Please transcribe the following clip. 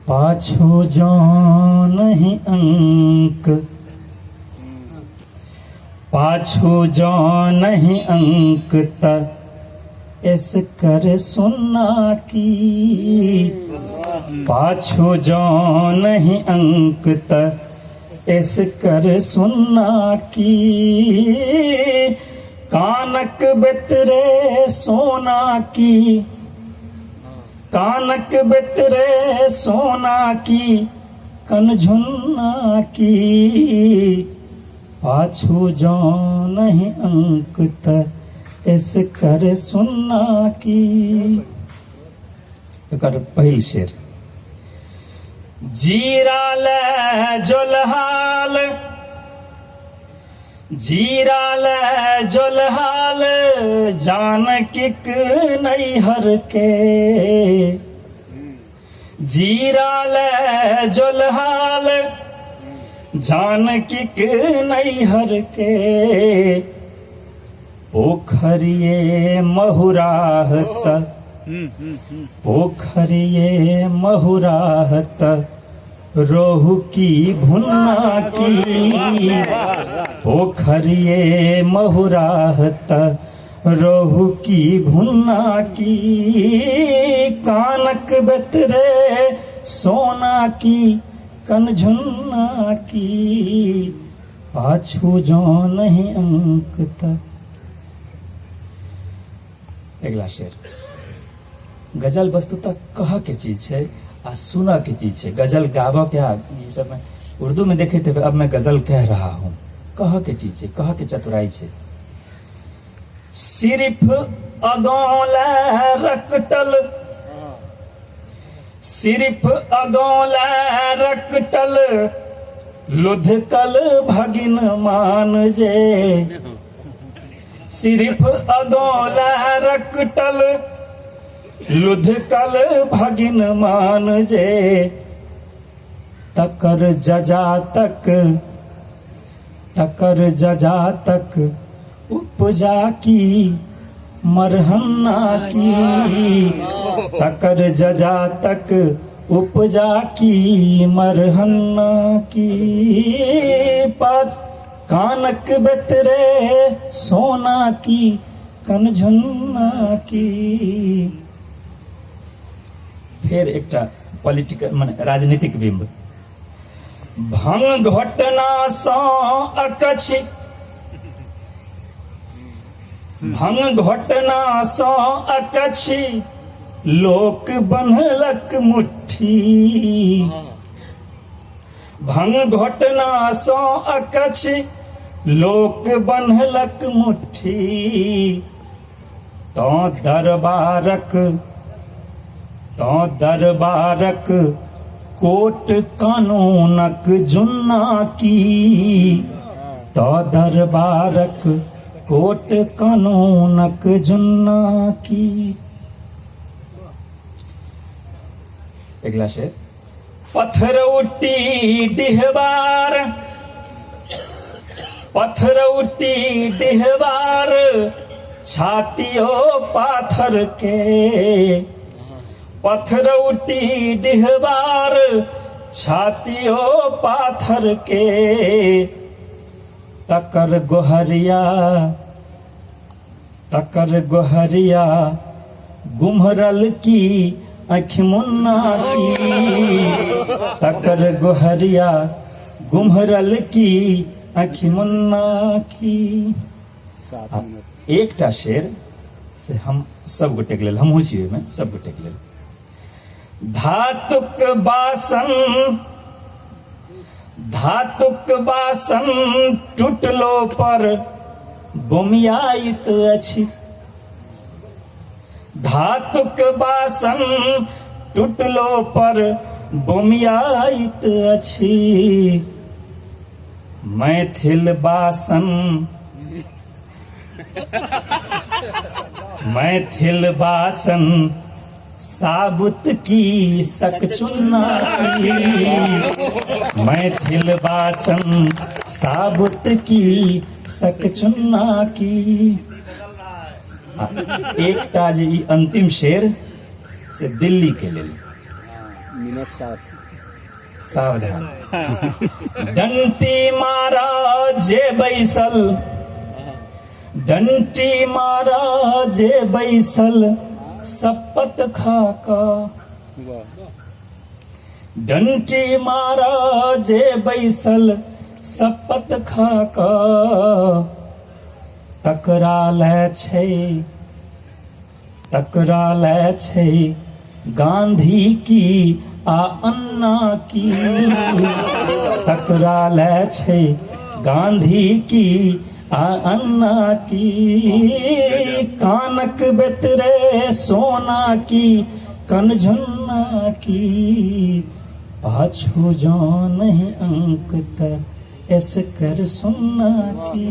पाछू जँ नहि अंक, पाछू जँ नहि अंक त एसकर सुन्ना की। पाछू जँ नहि अंक त एसकर सुन्ना की। कानक बेतरे सोना की, कानक बेतरे सोना की, कनझुन्ना की। पाछू जँ नहि अंक त एसकर सुन्ना की। एकर पहिल शेर। जीरा ले जोलहाल, जीरा ले जोलहाल जानकीक नैहर के। जीरा ले जोलहाल जानकीक नैहर के। पोखरिए महुराह त, पोखरिए महुराह त रोहु की भुन्ना की। पोखरिए महुराह त रोहु की भुन्ना की। कानक बेतरे सोना की, कनझुन्ना की। पाछू जँ नहि अंक त। अगिला शेर। गजल वस्तुतः कह के चीज छै आ सुनऽ के चीज छै। गजल गाबऽ के आ ई सब में उर्दू में देखैत हेबै, अब मैं गजल कह रहा हूँ। कह के चीज छै, कह के चतुराई छै। सिर्फ अगौला रकटल, सिर्फ अगौला रकटल लुधकल भगिन मान जे। सिर्फ अगौला रकटल लुधकल भगिन मान जे। तकर जजा तक, तकर जजा तक उपजा की मरहन्ना की। तकर जजा तक उपजा की मरहन्ना की। पाँच कानक बेतरे सोना की, कनझुन्ना की। फेर एकटा पॉलिटिकल माने राजनीतिक बिंब। भंग घटना सँ अकछ, भंग घटना सँ अकछ लोक बन्हलक मुट्ठी। भंग घटना सँ अकछ लोक बन्हलक मुट्ठी। तँ दरबारक, तँ दरबारक कोट कानूनक जुन्ना की। तँ दरबारक कोट कानूनक जुन्ना की। अगिला शेर। पथरौटी डिहबार, पथरौटी डिहबार छातियो पाथर के। पथरौटी डिहबार छातियो पाथर के। तकर गोहरिया, तकर गोहरिया गुम्हरल की आँखि मुन्ना की। तकर गोहरिया गुम्हरल की आँखि मुन्ना की। आ एकटा शेर से हम सब गोटेके लेल, हमहूँ छी ओहिमे, सब गोटेके लेल। धातुक बासन, धातुक बासन टूटलो पर बोमियाइत अछि। धातुक बासन टूटलो पर बोमियाइत अछि। मैथिल बासन, मैथिल बासन साबुत की सकचुन्ना की, मैथिल बासन साबुत की सकचुन्ना की। आ एकटा जे ई अंतिम शेर से दिल्ली के लेल। मिनट सात। सावधान। डंटी मारा जे बैसल, डंटी मारा जे बैसल सपत खा कऽ, डंटी मारा जे बैसल सपत खा कऽ, तकरा लए छै, तकरा लए छै गांधी की आ अन्ना की, तकरा लए छै गांधी की आ अन्ना की, कानक बेतरे सोना की कनझुन्ना की, पाछू जँ नहीं अंक त एसकर सुन्ना की।